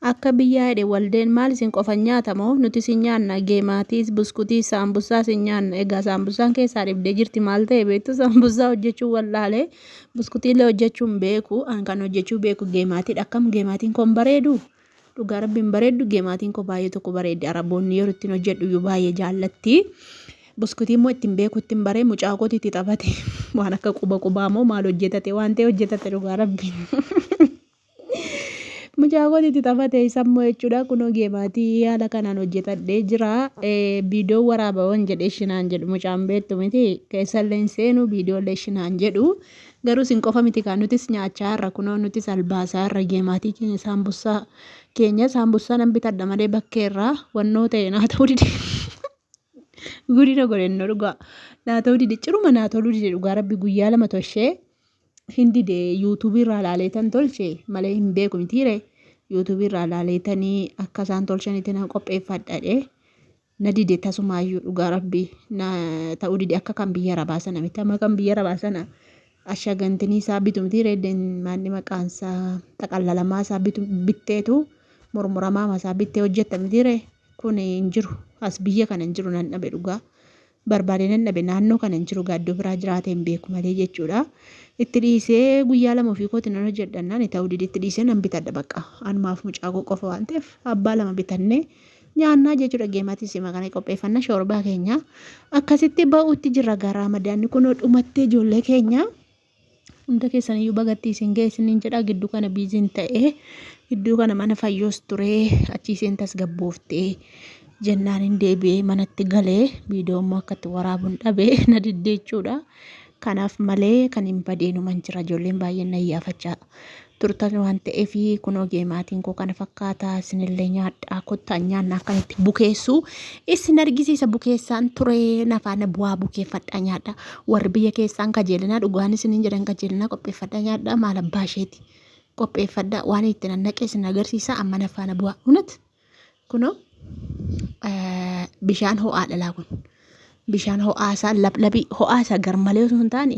Akka biyyaa jedhe waldeen maal isin qofan nyaata moo nuti isin nyaanna geemaatiis buskutiis saambussaa isin nyaanna egaa saambussaan keessaa dhibdee jirti maal ta'e beektu saambussaa hojjechuu wallaalee buskutiillee hojjechuu hin beeku an kan hojjechuu beeku geemaatiidha akkam geemaatiin koon bareedu dhugaa rabbi hin bareeddu geemaatiin koo baay'ee tokko bareeddi araboonni yeroo ittiin hojjedhu iyyuu baay'ee jaallatti. Buskutii immoo ittiin beeku ittiin baree mucaa kooti itti taphate waan akka quba qubaa moo maal hojjetate waan ta'e hojjetate dhugaa rabbi. Mucaa kooti itti taphate isa immoo jechuudha kunoo geemaatii haala kanaan hojjetadhee jira. Viidiyoo waraabawan jedhee shinaan jedhu mucaan beektu miti keessallee hin seenu viidiyoolee shinaan jedhu. Garuu isin qofa miti kaa nutis nyaachaa irra kunoo nutis albaasaa irra geemaatii keenya saambussaa keenya saambussaa nan bitadha malee bakkee irraa wannoo ta'e naa ta'uu dide. Gudina godhennoo dhugaa naa ta'uu dide ciruma naa toluu dide dhugaa rabbi guyyaa lama toshee hin dide yuutuubii irraa laaleetan tolche malee hin beeku mitiire yuutuubii irraa laaleetanii akka isaan tolchanitti nan qopheeffadha na dide tasumaayyuu dhugaa rabbi na ta'uu dide akka kan biyya arabaa sana miti amma kan biyya arabaa sana ashagantinii isaa bitu mitiire maanni maqaan isaa xaqallalamaa isaa bitu bitteetu murmuramaa isaa bittee hojjetta mitiire kun hin jiru as biyya kana hin jiru nan dhabe dhugaa barbaade nan dhabe naannoo kana hin jiru gaaddoo biraa jiraate hin beeku malee jechuudha. Itti dhiisee guyyaa lama ofii kooti nan hojjedha naan ta'uu dide itti dhiisee nan bitadha bakka anumaaf mucaa koo qofa waan ta'eef abbaa lama bitannee nyaannaa jechuudha geemaatii sima kana qopheeffanna shoorbaa keenya akkasitti ba'uutti jirra garaa madaanni kunoo dhumattee ijoollee keenya. Hunda keessan iyyuu bagatti isin ga'e isiniin jedha gidduu kana biiziin ta'e gidduu kana mana fayyoos ture achi isheen tasgabbooftee jennaan hin deebi'ee manatti galee viidiyoo immoo akka itti waraabuun dhabe na diddee jechuudha. Kanaaf malee kan hin badeenuman jira ijoolleen baay'een na iyyaafachaa turtan waan ta'eef kunoo geemaatiin koo kana fakkaata isinillee nyaadhaa kottaa nyaanna akkan itti bukeessu isin argisiisa bukeessaan ture nafaana bu'aa bukeeffadhaa nyaadha warri biyya keessaan kajeelinaa dhugaan isinin jedhan kajeelinaa qopheeffadhaa nyaadhaa maal abbaa isheeti qopheeffadhaa waan itti nannaqe isin agarsiisa amma nafaana bu'aa hunat Kunoo bishaan ho'aadha laa kun. Bishaan ho'aa isaa lablabii ho'aa isaa garmalee osoo hin taane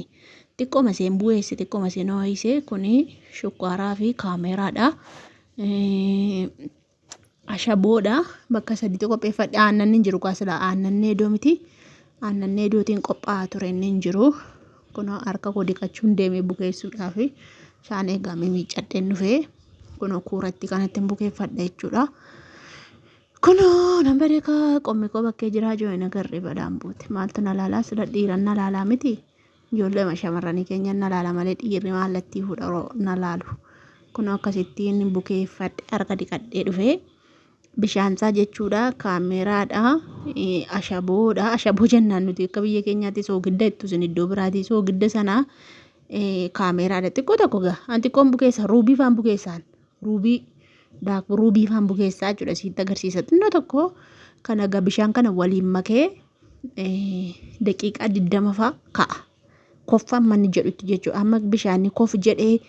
xiqqooma isheen bu'eesse xiqqooma isheen ho'ise kuni shukkaaraa fi kaameeraadha. Ashaboodha bakka sadiitti qopheeffadhe aannan hin jiru kaa silaa aannan needoo miti. Aannan needootiin qophaa'a ture inni hin jiru. Kunoo harka koo dhiqachuun deemee bukeessuudhaaf bishaan eegamee miiccadheen dhufee. Kunoo kuuratti kanatti hin bukeeffadha jechuudha. Kunoo nan badee kaa qommi koo bakkee jiraa jiru hin agarre balaan buute. Maaltu na laalaa sila dhiiran na laalaa miti. Ijoollee shamarranii keenya na laala malee dhiirri maallattii fuudha na laalu. Kunoo akkasittiin bukeeffadhe harka dhiqadhee dhufee bishaansaa jechuudha kaameeraadha ashaboodha ashaboo jennaan nuti akka biyya keenyaatti soogidda ittu isin iddoo biraatii soogidda sana kaameeraadha xiqqoo tokko gaa an xiqqoon bukeessa ruubii faan bukeessaan ruubii daakuu ruubii faan bukeessaa jechuudha sitti agarsiisa xinnoo tokko kana gaa bishaan kana waliin makee daqiiqaa 20 faa ka'a. Kof amma inni jedhutti jechuudha. Amma bishaanni kof jedhee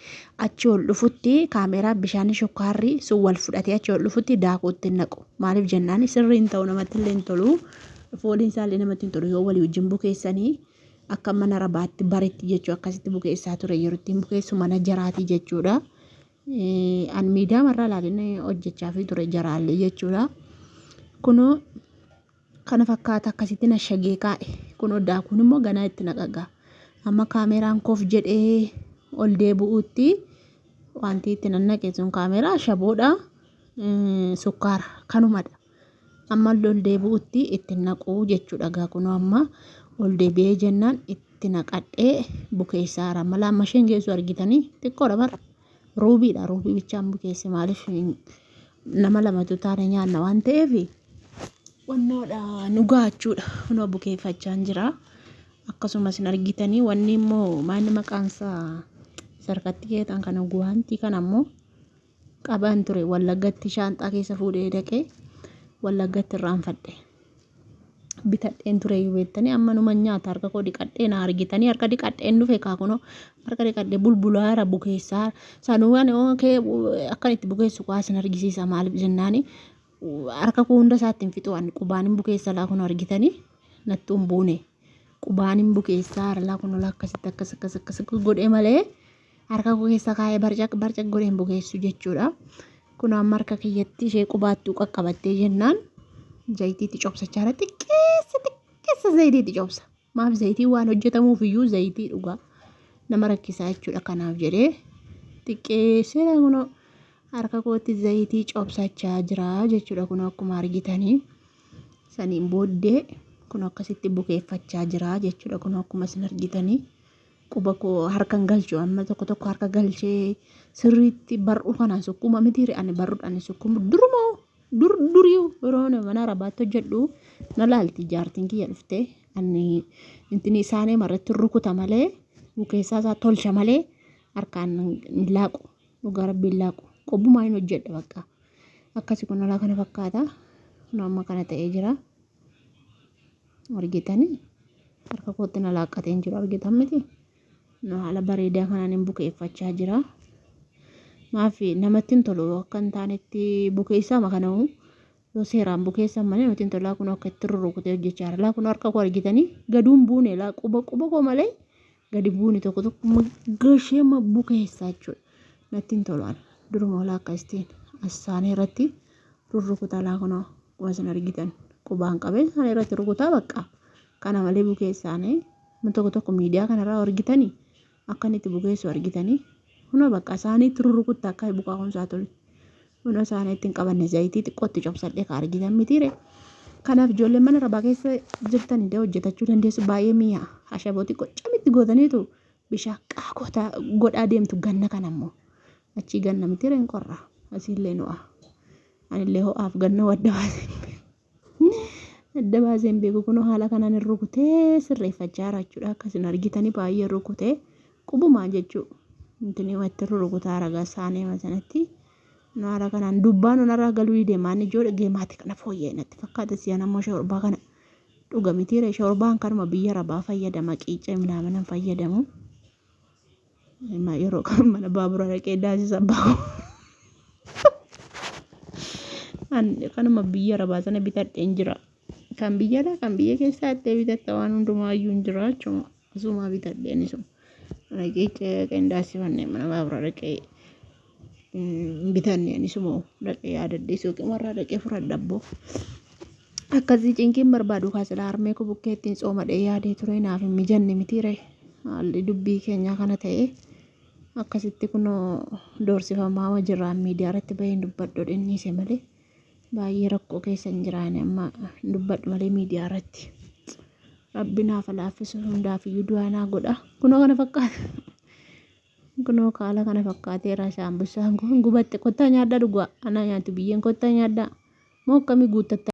achi ol dhufutti kaameeraa bishaanni shukkaarri sun wal fudhatee achi ol dhufutti daakuu itti hin naqu. Maaliif jennaan sirrii hin ta'u namatti illee hin tolu. Fooliin isaa illee namatti hin tolu yoo walii wajjin bukeessanii akka mana rabaatti baretti jechuudha akkasitti bukeessaa ture yeroo ittiin bukeessu mana jaraatii jechuudha. An miidiyaa marraa ilaalin hojjechaa fi ture jaraallee jechuudha. Kunoo Kana fakkaata akkasitti na shagee kaa'e. Kunoo daakuun immoo ganaa itti naqagaa. Amma kaameeraan koof jedhee ol deebi'uutti wanti itti nannaqe sun kaameeraa ashaboodha. Sukkaara kanumadha. Amma ol deebi'uutti itti naquu jechuudha gaa kunoo amma ol deebi'ee jennaan itti naqadhee bukeessaara. Mala amma isheen geessu argitanii xiqqoodha bara. Ruubiidha ruubii bichaan bukeesse maaliif nama lamatu taane nyaanna waan ta'eef wannoodha nu gaachuudha kunoo bukeeffachaan jira akkasumas hin argitanii wanni immoo maalni maqaansaa sarkatti keetan kana guwaantii kana immoo qaban ture wallaggatti shaanxaa keessa fuudhee dhaqee wallaggatti irraanfadhe. Bitadheen ture iyyuu beektanii amma numa nyaata harka koo dhiqadhee na argitanii harka dhiqadheen dhufe kaa kunoo harka dhiqadhee bulbulaara bukeessaa sanuu ani kee akkan itti bukeessu kaa sin argisiisa maaliif jennaani harka koo hunda isaatti hin fixu ani qubaan hin bukeessa laa kunoo argitanii nattuu hin buune qubaan hin bukeessaa laa kunoo akkasitti akkas akkas akkas godhee malee harka koo keessa kaa'ee barcaq barcaq godhee hin bukeessu jechuudha. Kun amma harka kiyyatti ishee qubaattuu qaqqabattee jennaan zayitiitti cobsachaa jira. Xiqqeessa xiqqeessa zayitiitti cobsa. Maaf zayitii waan hojjetamuuf iyyuu zayitii dhugaa nama rakkisaa jechuudha. Kanaaf jedhee xiqqeesseera kunoo harka kootti zayitii cobsachaa jira jechuudha. Kunoo akkuma argitanii saniin booddee kun akkasitti bukeeffachaa jira jechuudha. Kunoo akkuma isin argitanii quba koo harkan galchu amma tokko tokko harka galchee sirriitti bar'uu kanaan sukkuuma miti ani bar'uudhaan sukkuumu durumoo dur durii yeroo mana arabaatti hojjedhu na laalti jaartiin kiyya dhuftee ani intini isaanii irratti rukuta malee bukeessaa isaa tolcha malee harkaan hin laaqu dhugaa rabbii hin laaqu qobbumaa hin hojjedha bakka akkasi kun alaa kana fakkaata kun amma kana ta'ee jira argitanii harka kootti na laaqqatee hin jiru argitan miti nu haala bareedaa kanaan hin bukeeffachaa jira maaf namatti hin tolu akka hin taanetti bukeessaama kana'u yoo seeraan bukeessan malee namatti hin tolu kun akka itti rurrukutee hojjechaa jira laa kun harka koo argitanii gaduun buune laa quba quba koo malee gadi buune tokko tokko gasheema bukeessaa jechuudha natti hin tolu duruma olaa akkasitiin assaanee irratti rurrukutaa laa kunoo akkuma isin argitan qubaan qabee isaan irratti rukutaa bakka kana malee bukeessaanii nama tokko tokko miidiyaa kanarraa argitanii akka inni itti bukeessu argitanii kunoo bakka isaaniitti rurrukutta akka buqaakumsaa tolu kunoo isaanii ittiin qabanne zayitii xiqqootti cobsadhee ka argitan mitiire. Kanaaf ijoolleen mana rabaa keessa jirtan illee hojjetachuu dandeessu baay'ee mi'a ashaboo xiqqoo camitti gootaniitu bishaan qaa godhaa deemtu ganna kana immoo achii ganna mitiire hin qorra asiillee nu'a. Anillee ho'aaf ganna adda baasee adda baasee hin beeku kunoo haala kanaan hin rukutee sirreeffachaa jira jechuudha. Akkasin argitanii baay'ee rukutee qubumaan jechuu intini itti rukutaa ragaa saanee sanatti haala kanaan dubbaan onarraa galuu dide maanni ijoollee geemaati kana fooyya'e natti fakkaata si'an ammoo shorbaa kana dhuga mitiire shorbaan kanuma biyya rabaa fayyadama qiicee minaaminaan fayyadamu. Yeroo kan mana baabura dhaqee daasisa abbaa kanuma biyya arabaa sana bitadheen jira. Kan biyya alaa kan biyya keessaa ittee bitatta waan hundumaayyuu hin jira jechuudha. Asumaa bitadheen isuma. Dhaqee dhaqeen daasifannee mana baabura dhaqee bitanneen isuma dhaqee yaadadhee suuqimarraa dhaqee fudhadha abboo. Akkasii cinqiin barbaadu kaasila harmee koo bukkee ittiin soomadhee yaadee ture naaf hin mijanne mitiire. Haalli dubbii keenyaa kana ta'e akkasitti kunoo doorsifamaa jirra miidiyaa irratti bahee hin dubbadhu dhinniise malee baay'ee rakkoo keessa hin jiraane amma hin dubbadhu malee miidiyaa irratti. Rabbi naaf laaffisu hundaaf iyyuu du'aa naa godha. Kunoo kana fakkaata. Kunoo kaala kana fakkaateera saambusaan kun gubatte kottaa nyaadhaa dhugaa anaa nyaatu biyyeen kottaa nyaadhaa moo akkamii guuttatta.